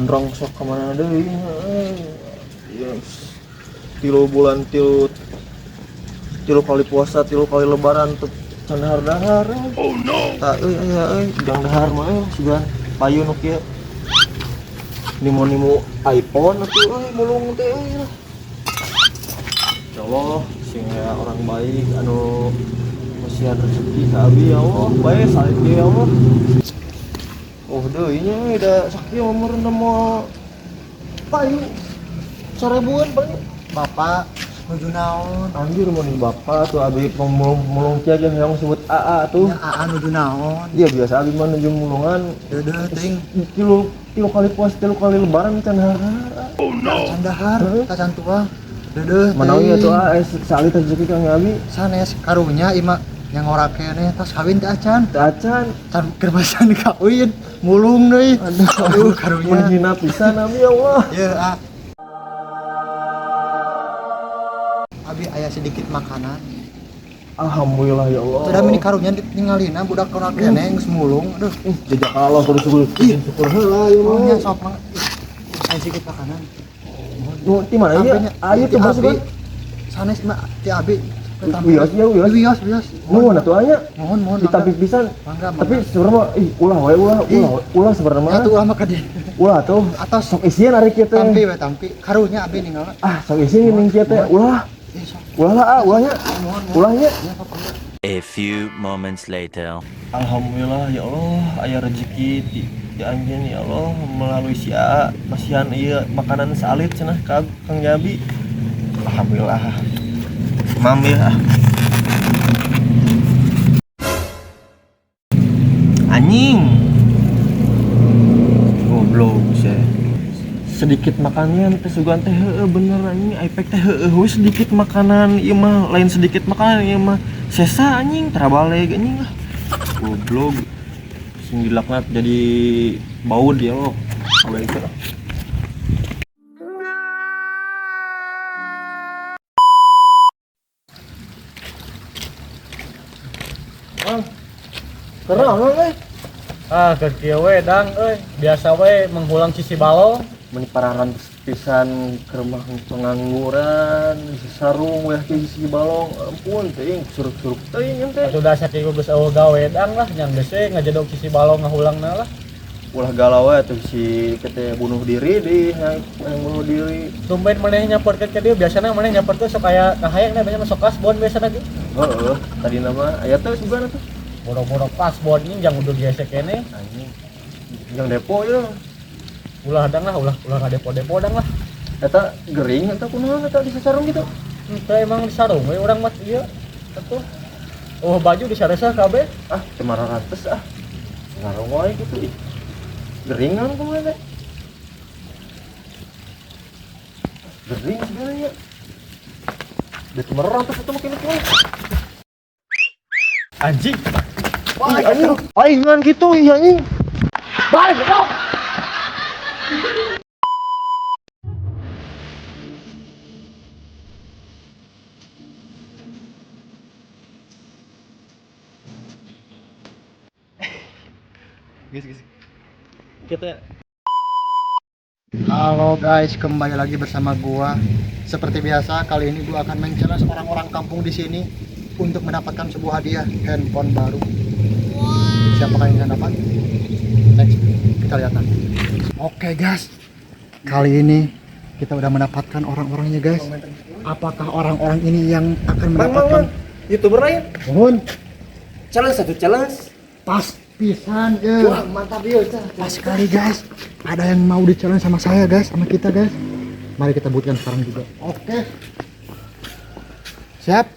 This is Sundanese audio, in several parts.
Jangan rongsok ka mana deui nya euy. Yes. 3 bulan tilu kali puasa, 3 kali lebaran teu can dahar-dahar. Oh no. Tah euy aya euy, jang dahar mah euy sugan payu nu kieu. Nimo-nimo iPhone atuh euy mulung teh euy lah. Ya Allah, sing aya orang baik anu masihan rezeki ka abi ya Allah, bae salit ge ya Allah. Oh deui nya euy da sakieu mah meureun moal payu 1000-an paling. Bapak nuju naon? Anjir mun bapak tuh abi mulung kieu ge hayang sebut AA tuh. Ya AA nuju naon? Iya biasa abi mah nuju mulungan. Deudeuh teuing. Tilu kali puas, 3 kali lebaran can dahar. Oh no. Can dahar, tacan tuang. Deudeuh. Manawi atuh AA salit rezeki kang abi. Sanes karunya ieu mah yang ngora keneh tas kawin teh acan. Teu acan. Can keur masan kawin, mulung deui. Aduh, karunya. Mun hina pisan abi ya Allah. Ye, A. Abi aya sedikit makanan. Alhamdulillah ya Allah. Sudah mini karunya ditinggalina budak ngora keneh geus mulung. Aduh, jejak Allah kudu syukur. Syukur heula ieu Oh, mah. nya sok mah. Aya sedikit makanan. Nu di mana ieu? Ayo tuh Abi. bos. Sanes mah ti abi. Wios ya wios. Wios, wios. Nuhun atuh anya. Mohon, mohon. Ditampik pisan. Mangga, mangga. Tapi sebenarnya mah ih ulah wae ulah ulah ulah sebenarnya mah. Atuh ulah mah ka dieu. Ulah tuh. Atos Sok isian ari kieu teh. Tampi we tampi. Karunya abi ninggalna. Ah, sok isian geuning kieu teh. Ulah. Ih, sok. Ulah lah, ah, ulahnya. Mohon, mohon. Ulahnya. Ya, sok, mangga. A few moments later. Alhamdulillah ya Allah, aya rezeki ti anjeun ya Allah melalui si AA masihan ieu makanan salit cenah ka Kang Jabi. Alhamdulillah. Mam ya. Anjing. Goblok sih. Sedikit makannya teh sugan teh heueuh bener anjing iPad teh heueuh we sedikit makanan ieu mah lain sedikit makanan ieu mah sesa anjing terabaleg anjing lah. Goblok. Sing dilaknat jadi baud ya lo. Baik lah. Bang. Keren euy. Ah, keur kieu we dang euy, biasa we menghulang sisi balong. Meni pararan pisan ke rumah pengangguran, sarung we ke sisi balong. Ampun teuing suruk-suruk teuing ente. Atuh da sakieu geus eueuh gawe dang lah, nyang geus we ngajedog sisi balong ngahulangna lah. Ulah galau we atuh si kete bunuh diri di yang bunuh diri. Tumben maneh nyaporkeun ka dieu, biasana maneh nyaporkeun sok aya kahayang na biasana sok kasbon biasana ge. Heeh, tadi nama aya teh sugan atuh. Boro-boro kasbon ini jang udah gesek keneh. Anjing. Jang depo ieu. Ulah dang lah, ulah ngadepo-depo dang lah. Eta gering eta kunaon eta di sarung gitu? Henteu emang di sarung we urang mah ieu. Atuh. Oh baju disaresa kabeh. Ah, teu mararantes ah. Sarung wae gitu ih. Geringan kumaha teh? Gering sebenarnya. Da teu mararantes atuh makin kumaha. Anjing. Wah, anjing. Aing ngan kitu ih anjing. Balik, goblok. Guys, guys. Kita Halo guys, kembali lagi bersama gua. Seperti biasa, kali ini gua akan men-challenge orang-orang kampung di sini untuk mendapatkan sebuah hadiah handphone baru. Siapakah yang akan dapat? Next, kita lihat nanti. Oke guys, kali ini kita udah mendapatkan orang-orangnya guys. Apakah orang-orang ini yang akan mendapatkan? Bang, YouTuber lain? Mohon. Challenge satu challenge. Pas pisan ya. Wah, mantap ya, Cah. Pas sekali guys. Ada yang mau di challenge sama saya guys, sama kita guys. Mari kita buktikan sekarang juga. Oke. Siap.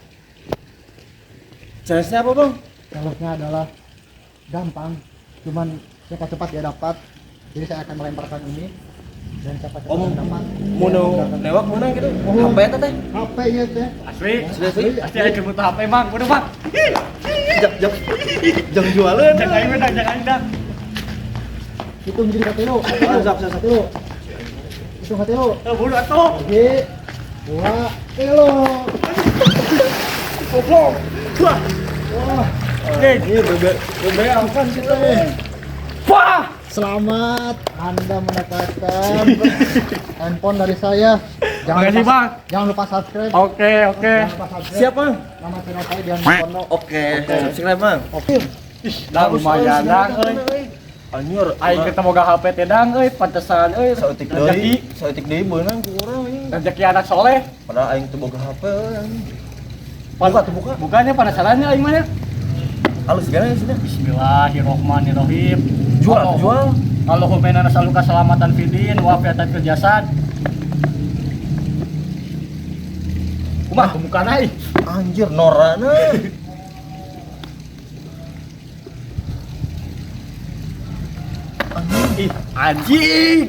Challenge-nya apa, Bang? Challenge-nya adalah gampang. Cuman siapa cepat dia dapat. Jadi saya akan melemparkan ini dan siapa cepat Om, yang dapat. Mau newak mana gitu? Oh. HP eta teh? HP nya teh. Asli. Asli, asli. Asli aja butuh HP, Bang. Udah, Bang. Jang jang jang jualan. Jangan aing dang, jangan aing dang. Hitung jadi katelo. Ah, zap zap zap. Hitung katelo. Eh, buru atuh. Oke. Dua, telo. Goblok. Wah. Wah. Oke. Ini bebe bebe apa sih teh? Wah. Selamat Anda mendapatkan handphone dari saya. Jangan Makasih, lupa, Bang. Jangan lupa subscribe. Oke, oke. Jangan lupa subscribe. Siap, Bang. Nama channel saya Dian Kondo. Oke, subscribe, Bang. Oke. Ih, dah lumayan dang euy. Anjir, Aing ketemu gak HP teh dang euy, pantesan euy. saeutik Rezeki, deui, saeutik deui beunang ku urang anjing. rezeki anak soleh. Padahal aing teu boga HP euy anjing. Buka tuh buka. Bukannya penasarannya aing mah ya. Halus gana sih. Bismillahirrohmanirrohim. Jual, jual. Allahumma inna nas'aluka salamatan fid din wa afiatan fil jasad. Kumaha pembukaan ih? Anjir, norana. Anjing, Ih, anjing.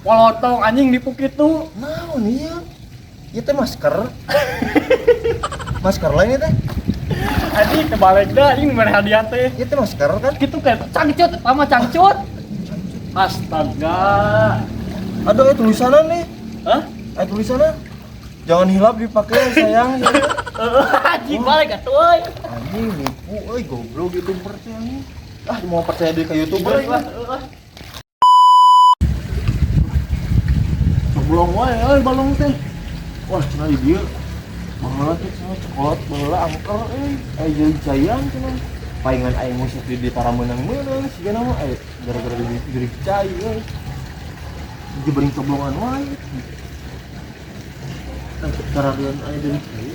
Polotong anjing di kitu. naon ieu? Ieu teh masker. Masker lain ieu teh. Anjing kebalik dah anjing mere hadiah teh. Ieu teh masker kan? Gitu kayak cangcut, pertama cangcut. Astaga. Ada eh tulisannya nih. Hah? Eh tulisannya. Jangan hilap dipakai sayang. Anjing balik atuh euy. Anjing nipu euy goblok YouTuber teh anjing. Ah mau percaya diri ke YouTuber Lah, euy. Coblong wae euy balong teh. Wah cenah di dieu. Baheula teh cenah coklat baheula angker euy. Aya jadi caian cenah. Palingan aing musik di dieu tara meunang-meunang sigana mah aya gara-gara di jurig cai euy. Jebring coblongan wae. Kararian aya jadi cai.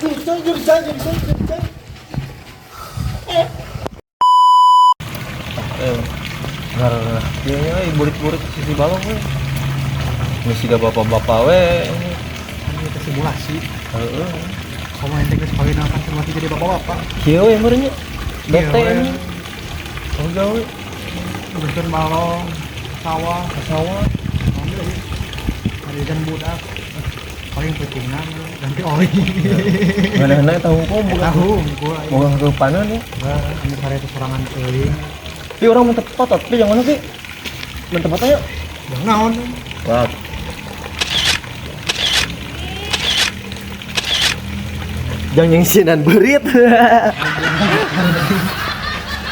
Jurig cai, jurig cai, jurig cai, jurig cai. Nah, kayaknya euy burit-burit sisi balong we. Geus siga bapak-bapak we. Ini kita simulasi. Heeh. Kamu ente geus kawin akan simulasi jadi bapak-bapak. Kieu we meureun nya. Bete Kieu we. anjing. Oh gawe Ngebersihkan balong, sawah, ke sawah. ada ikan budak. Paling pentingna ganti oli. Mana-mana tahu kok boga Tahu gua boga kepanan ya. anu sare itu sorangan teuing. Pi orang mentep totot, pi yang mana pi? Mentep foto yuk. Yang naon? Wah. Jangan yang sinan berit.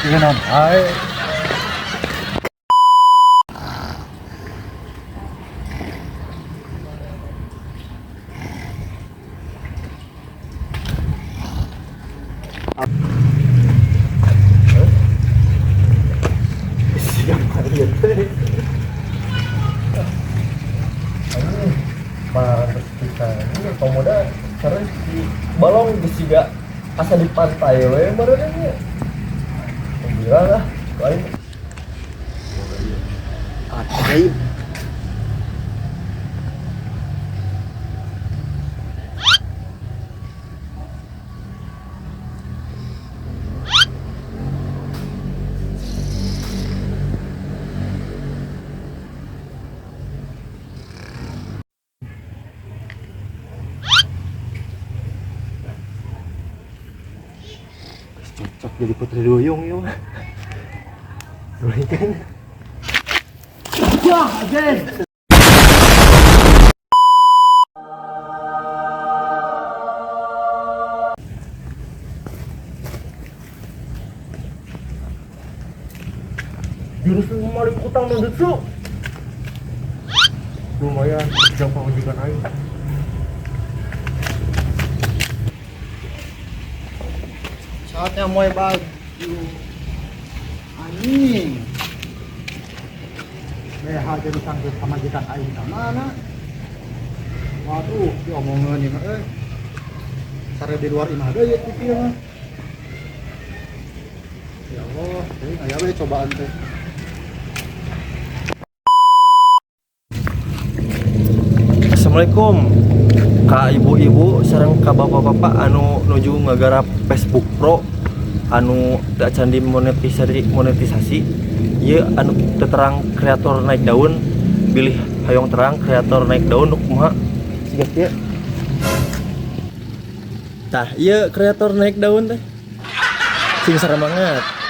Iya naon? Ae. Siapa ieu teh? Parah pisan. Ini pemuda terus di balong geus siga asa di pantai we meureun nya. Gila lah, lain. Ajaib. Cocok jadi putri duyung ya mah. Kan. Wah, anjing. Jurus maling kutang no jutsu. Lumayan jam pamajikan aing. Saatnya moe baju. Anjing. BH jadi sanggup pamajikan aing ka mana? Waduh, diomongeun ieu mah euy. Sare di luar imah deui ieu TV mah. Ya Allah, teuing aya we cobaan teh. Assalamualaikum ka ibu-ibu sareng ka bapak-bapak anu nuju ngagarap Facebook Pro anu teu acan dimonetisasi ieu anu teu terang kreator naik daun bilih hayong terang kreator naik daun nu kumaha siga kieu tah ieu kreator naik daun teh sing saremangat.